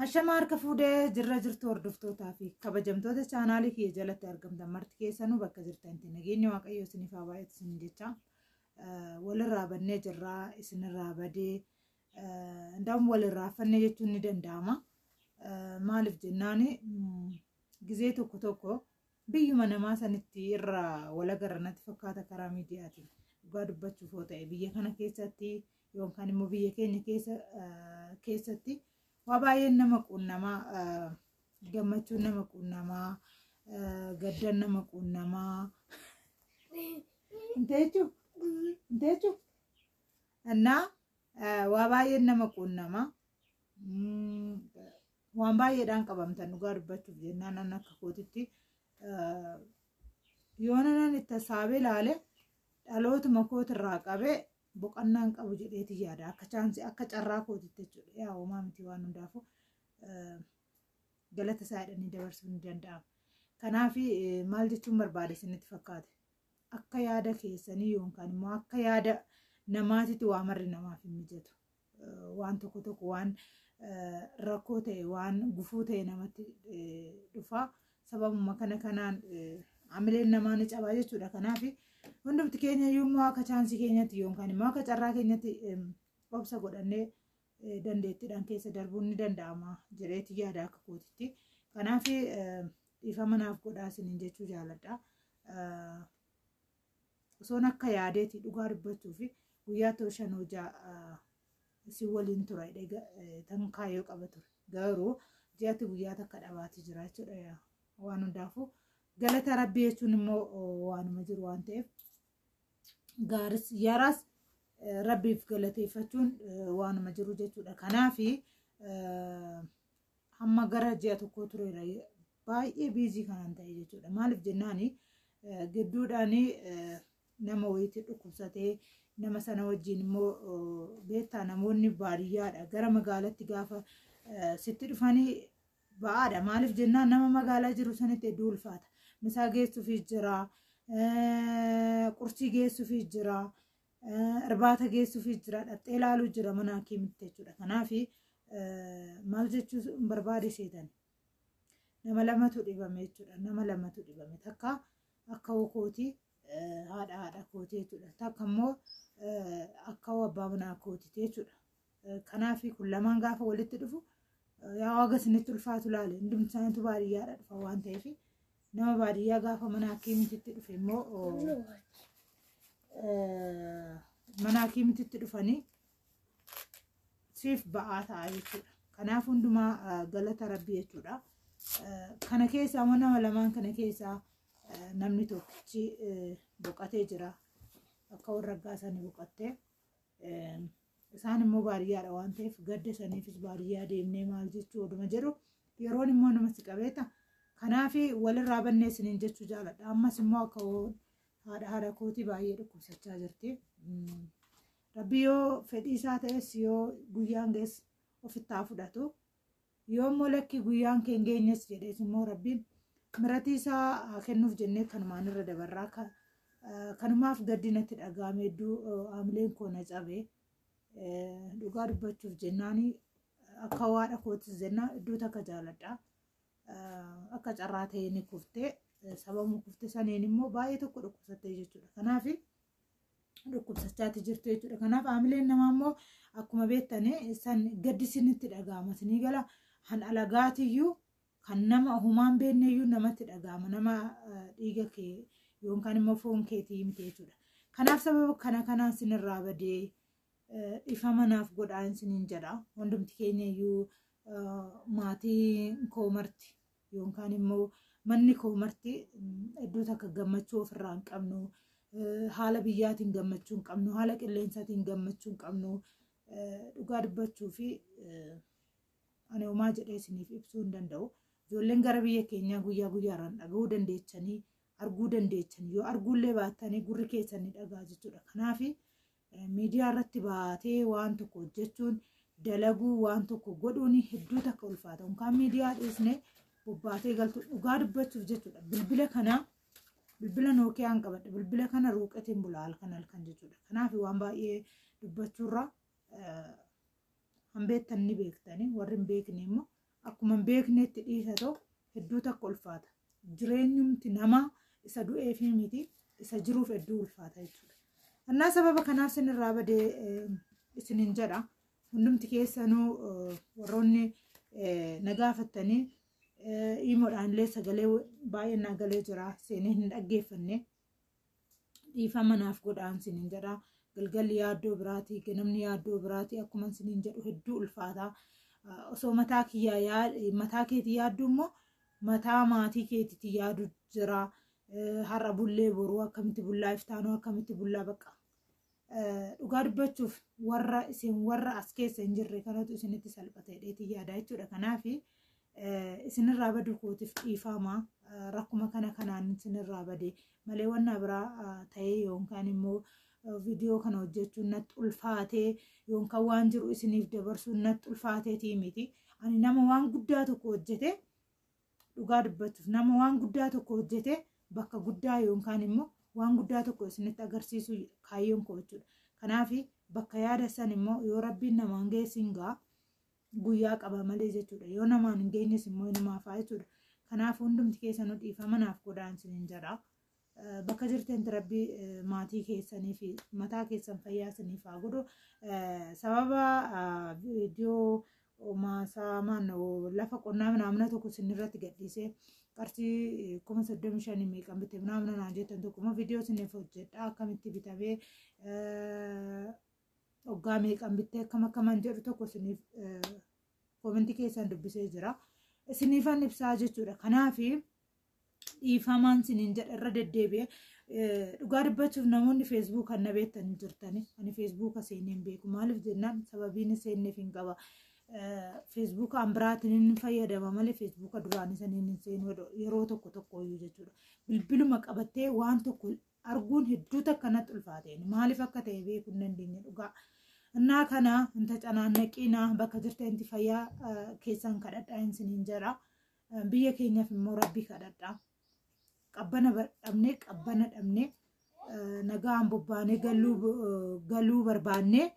Ashama harka fuudhee jirra jirtu hordoftootaa fi kabajamtoota chaanaalii kiyya jalatti argamtan marti keessanuu bakka jirtanitti nageenyi Waaqayyoo isiniif haa baay'atu isin jecha. Walirraa bannee jirraa, isinirraa badee, ndaam walirraa fannee jechuun ni danda'ama. Maaliif jennaani, gizee tokko tokko biyyuma namaa sanitti irraa walagarra natti fakkaata karaa miidiyaatiin. Dhugaa dubbachuuf yoo ta'e, biyya kana keessatti yookaan immoo biyya keenya keessatti waa baay'een nama quunnamaa, gammachuun nama quunnamaa, gaddan nama quunnamaa. Inteechuu inteechuu innaa waa baay'een nama quunnamaa. Waan baay'eedhaan qabamtan dhugaa dubbachuuf jennaan, an akka kootitti yoo nanan itti hasaabee ilaale, dhalootuma kootirraa qabee boqonnaan qabu jedheeti yaada, akka chaansii, akka carraa kootitti jechuudha. Yaa, homaa miti, waan hundaafuu galata isaa jedhanii dabarsuun ni danda'ama. Kanaaf maal jechuun barbaade isinitti fakkaate? Akka yaada keessanii yookaan immoo akka yaada namaatitti waa marri namaaf hin mijatu. Waan tokko tokko waan rakkoo ta'e, waan gufuu ta'e namatti dhufa. Sababuma kana kanaan amileen namaa ni cabaa jechuudha. Kanaaf hundumti keenya iyyuu immoo akka chaansii keenyatti yookaan immoo akka carraa keenyatti obsa godhannee dandeettiidhaan keessa darbuun ni danda'ama jedheeti yaada akka kootitti. Kanaaf dhiifama naaf godhaa isiniin jechuu jaaladha. Osoon akka yaadeeti, dhugaa dubbachuu fi guyyaa too shan hojaa isin waliin tura tan kaayyoo qaba ture. Garuu ji'atti guyyaa takka dhabaati jira jechuudha. Waan hundaafuu galata Rabbii jechuun immoo waanuma jiru waan ta'eef, gaaris yaraas Rabbiif galateeffachuun waanuma jiru jechuudha. Kanaaf hamma gara ji'a tokkoo tureera baay'ee busy kanaan ta'e jechuudha. Maaliif jennaani, gidduudhaan nama wayiitti dhukkubsatee, nama sana wajjin immoo beektaa, namoonni baadiyyaadha gara magaalatti gaafa sitti dhufanii ba'aadha. Maaliif jennaan, nama magaalaa jiru sanitti hedduu ulfaata. Misaa geessuufis jira, qursii geessuufis jira, irbaata geessuufis jira, dhaxxee ilaaluu jira mana hakiimitti jechuudha. Kanaaf maal jechuu barbaade seetan? Nama lamatu dhibame jechuudha. Nama lamatu dhibame. Takka akka kootii haadha kootii jechuudha. Takka immoo akka abbaa manaa kootiiti jechuudha. Kanaaf kun lamaan gaafa walitti dhufu, yaa waaga isinitti ulfaatu laale. Hundumti isaaniitu baadiyyaadha dhufa waan ta'eef, nama baadiyyaa gaafa mana hakiimititti dhufe immoo, mana hakiimititti dhufanii siif ba'aa ta'a jechuudha. Kanaaf hundumaa galata Rabbii jechuudha. Kana keessaa, nama lamaan kana keessaa namni tokkichi boqotee jira. Akka warra sanii boqottee. Isaan immoo baadiyyaadha waan ta'eef, gadda saniifis baadiyyaa deemnee maal jechuu oduma jedhu, yeroon immoo nama si qabeeta. Kanaaf walirraa bannee isiniin jechuu jaaladha. Ammas immoo akka haadha kootii baay'ee dhukkubsachaa jirti. Rabbi yoo fedhii isaa ta'es, yoo guyyaan geesse ofitti haa fudhatu. Yoo immoo lakkii, guyyaan kee hin geenyes jedhees immoo, Rabbiin miratii isaa haa kennuuf jennee kanumaan irra dabarraa. Kanumaaf gaddi natti dhaga'ame, hedduu haamileen koo na cabe. Dhugaa dubbachuuf jennaani, akka haadha kootis jennaa iddoo takka jaaladha. Akka carraa ta'ee ni kuftee, sababuma kufte saniin immoo baay'ee tokko dhukkubsattee jechuudha. Kanaaf dhukkubsachaati jirtu jechuudha. Kanaaf haamileen namaa immoo akkuma beektani san gaddi isinitti dhaga'ama. Isinii gala, han alagaatiyyuu, kan nama humaan beekneyyuu namatti dhaga'ama. Nama dhiiga kee yookaan immoo foon keetii miti jechuudha. Kanaaf sababa kana kanaan sinirraa badee dhiifama naaf godhaa isiniin jedha. Hundumti keenya iyyuu, maatiin koo marti yookaan immoo manni koo marti, iddoo takka gammachuu ofirraa hin qabnu. Haala biyyaatiin gammachuu hin qabnu. Haala qilleensaatiin gammachuu hin qabnu. Dhugaa dubbachuu fi ani homaa jedhee isiniif ibsuu hin danda'u. Ijoolleen gara biyya keenyaa guyyaa guyyaarraan dhaga'uu dandeechanii, arguu dandeechan, yoo arguullee baattanii gurri keessan ni dhagaa jechuudha. Kanaaf miidiyaa irratti baatee waan tokko hojjechuun, dalaguu, waan tokko godhuun hedduu takka ulfaata. Unkaan miidiyaa dhiisne bobbaatee galtu, dhugaa dubbachuuf jechuudha. Bilbila kana, bilbila Nookiyaan qabadha. Bilbila kana ruuqetiin bula halkan halkan jechuudha. Kanaaf waan baay'ee dubbachuurra hanbeettan ni beektanii, warri hin beekne immoo Akkuma hin beeknetti dhiisatoo hedduu takka ulfaata. Jireenyumti namaa isa du'eefii miti, isa jiruuf hedduu ulfaata jechuudha. Annaa sababa kanaaf isinirraa badee isinin jedha. Hundumti keessanuu warroonni na gaafattanii iimoodhaan illee sagalee baay'ee naa galee jira, seenee hin dhaggeeffanne, dhiifama naaf godhaan isinin jedha. Galgalli yaaddoo biraati, ganamni yaaddoo biraati, akkuma isinin jedhu hedduu ulfaata. Osoo mataa kiyyaa mataa keetii yaaddu immoo mataa maatii keetiitti yaadu jira. Har'a bullee boruu akkamitti bullaa, iftaanoo akkamitti bullaa, baqa. Dhugaa dubbachuuf warra isin warra as keessa hin jirre kanatu isinitti salphate dheetii yaada jechuudha. Kanaaf isinirraa baduu kootiif dhiifama. Rakkuma kana kanaan isinirraa bade malee wanna biraa ta'ee yookaan immoo viidiyoo kana hojjechuun natti ulfaatee yookaan waan jiru isiniif dabarsuun natti ulfaateetii miti. Ani nama waan guddaa tokko hojjete, dhugaa dubbachuuf nama waan guddaa tokko hojjete, bakka guddaa yookaan immoo waan guddaa tokko isinitti agarsiisu kaayyoon koo jechuudha. Kanaaf bakka yaada san immoo yoo Rabbiin namaan geessin gaa guyyaa qaba malee jechuudha. Yoo namaan hin geenyes immoo inumaafaa jechuudha. Kanaaf hundumti keessanuu dhiifama naaf godhaan isinin jedha. Bakka jirtanitti Rabbi maatii keessanii fi mataa keessan fayyaa isiniif haa godhu. Sababa viidiyoo maasaa maannoo lafa qonnaa naamna tokko isinirratti gadhiisee qarshii 35,000 meeqan bitee naamna naan jettan tokko immoo viidiyoo isiniif hojjedha, akkamitti bitamee, hoggaa meeqan bittee, akkam akkaman jedhu tokko isiniif koomentii keessan dubbisee jira. Isiniifan ibsaa jechuudha. Kanaaf dhiifamaan isiniin jedha irra deddeebi'ee. Dhugaa dubbachuuf namoonni Feesbuuka na beektan jirtani. Ani Feesbuuka seenee hin beeku. Maaliif jennaan sababiin seenneef hin qaba. Feesbuuka an biraatiin hin fayyadama malee Feesbuuka duraanii saniin hin seenu yeroo tokko tokko iyyuu jechuudha. Bilbiluma qabattee waan tokko arguun hedduu takka natti ulfaateen, maaliif akka ta'e beekuu hin dandeenye dhugaa. Innaa kana hin tacanaannaqiina, bakka jirtanitti fayyaa keessan kadhadhaa isiniin jedha. Biyya keenyaaf immoo Rabbi kadhadhaa. Qabbana dhabnee, qabbana dhabnee, nagaan bobbaanee galuu barbaannee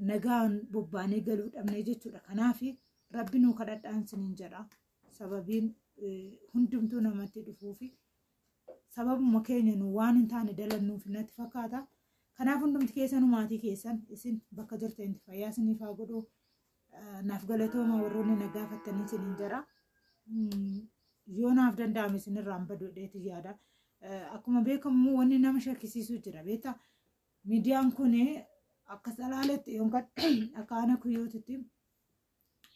nagaan bobbaanee galuu dhabnee jechuudha. Kanaaf Rabbi nuu kadhadhaan isiniin jedha. Sababiin hundumtuu namatti dhufuufi sababuma keenya nu waan hin taane dalannuuf natti fakkaata. Kanaaf hundumti keessanuu maatii keessan isin bakka jirtanitti fayyaa isiniif haa godhu. Naaf galatooma warroonni na gaafattanii isiniin jedha. Yoo naaf danda'ame isinirraa hin badu jedheeti yaada. Akkuma beekamu wanni nama shakkisiisu jira, beektaa? Miidiyaan kun akka salaaletti yookaan akka ana kuyyootitti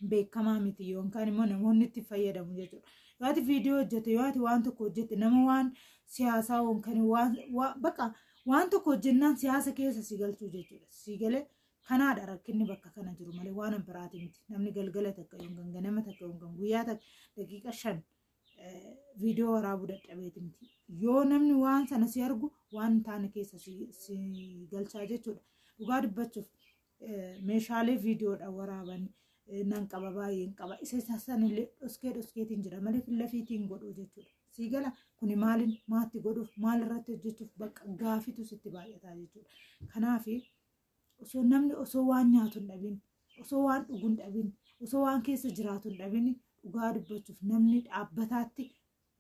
beekamaa miti yookaan immoo namoonni itti fayyadamu jechuudha. Yoo ati viidiyoo hojjette, yoo ati waan tokko hojjette, nama waan siyaasaa yookaan waan bakka waan tokko hojjennaan siyaasa keessa si galchuu jechuudha. Si galee kanaadha rakkinni bakka kana jiru malee waan biraati miti. Namni galgala takka yookaan ganama takka yookaan guyyaa takka daqiiqa 5 viidiyoo waraabuu dadhabeeti miti. Yoo namni waan sana si argu waan hin taane keessa si galchaa jechuudha. Dhugaa dubbachuuf meeshaalee viidiyoodhaan waraaban nan qaba, baay'een qaba. Isa sanillee dhoskee dhoskeetiin jira malee fillafiitiin godhuu jechuudha. Sii gala, kuni maaliin maatti godhuuf, maal irratti hojjechuuf, bakka gaafitu sitti baay'ataa jechuudha. Kanaaf osoo namni osoo waan nyaatu hin dhabin, osoo waan dhugu hin dhabin, osoo waan keessa jiraatu hin dhabin, dhugaa dubbachuuf namni dhaabbataatti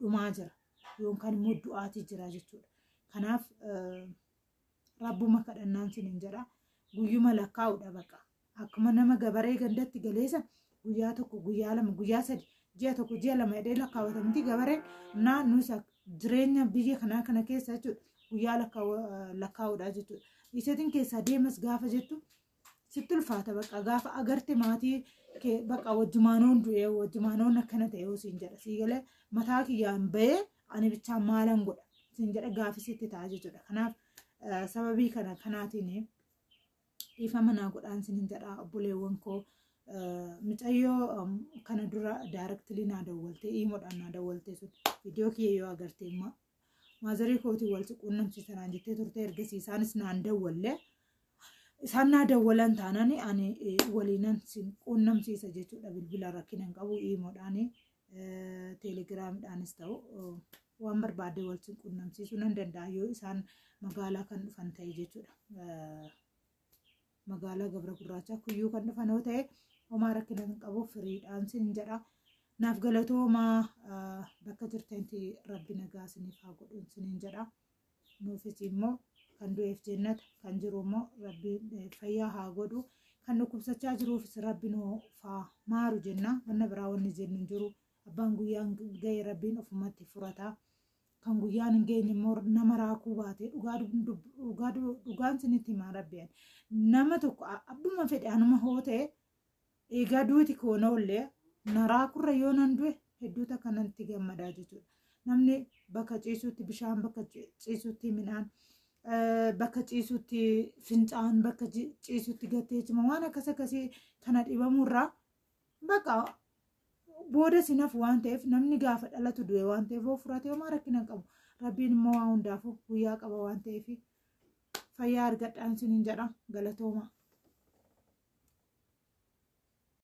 dhumaa jira yookaan immoo du'aatii jira jechuudha. Kanaaf Rabbuma kadhannaan sinin jedha. Guyyuma lakkaa'uudha baqa. Akkuma nama gabaree gandatti galeessa guyyaa 1, guyyaa 2, guyyaa 3, ji'a 1, ji'a 2 jedhee lakkaawwata miti gabareen? Naannoo isa jireenya biyya kanaa kana keessa jechuudha. Guyyaa lakkaa'uudha jechuudha. Dhiisetiin keessaa deemas gaafa jettu sitti ulfaata, baqa gaafa agarte maatii kee baqa wajjumaanoon du'ee, wajjumaanoon akkana ta'e yoo siin jedha, sii galee, mataa kiyyaan bahee ani bichaan maalan godha siin jedha, gaafi sitti ta'a jechuudha. Kanaaf sababii kana kanaatiin dhiifama naa godhaan sinin jedha, obboleewwan koo. Mucayyoo kana dura directly naa dawwaltee, iimoodhaan naa dawwaltee sun, viidiyoo kiyya yoo agarte maazarii kootiin wal quunnamsiisa naan jettee turte. Ergasii isaanis naan dawwalle. Isaan naa dawwalan taanaan ani waliinan sin quunnamsiisa jechuudha. Bilbila rakkina hin qabu, iimoodhaan, teelegiraamidhaanis ta'u waan barbaadde wal sin quunnamsiisuu nan danda'a yoo isaan magaalaa kan dhufan ta'e jechuudha. Magaalaa Gabra Gurraachaa Kuyyuu kan dhufan yoo ta'e Homaa rakkina hin qabu, firiidhaan sin jedha. Naaf galatoomaa, bakka jirtanitti Rabbi nagaa isiniif haa godhu isiniin jedha. Nuufis immoo kan du'eef jennata, kan jiru immoo Rabbi fayyaa haa godhu. Kan dhukkubsachaa jiruufis Rabbi nuuf haa maaru jenna. Wanna biraa wanni jennu hin jiru. Abbaan guyyaan ga'e Rabbiin ofumatti furata. Kan guyyaan hin geenye immoo nama raakuu baate, dhugaa dhugaan sinitti himaa Rabbi. Nama tokko abbuma fedhe anuma hoo ta'e, eegaa duuti koona ollee na raakurra yoo nan du'e hedduu takka natti gammadaa jechuudha. Namni bakka ciisutti bishaan, bakka ciisutti midhaan, bakka ciisutti fincaan, bakka ciisutti gattee cima waan akkas akkasii kana dhibamurraa bakka booda sinaaf waan ta'eef, namni gaafa dhalatu du'e waan ta'eef hoo furate homaa rakkina hin qabu. Rabbiin immoo waa hundaafuu guyyaa qaba waan ta'eef fayyaa argadhaan siniin jedha, galatooma.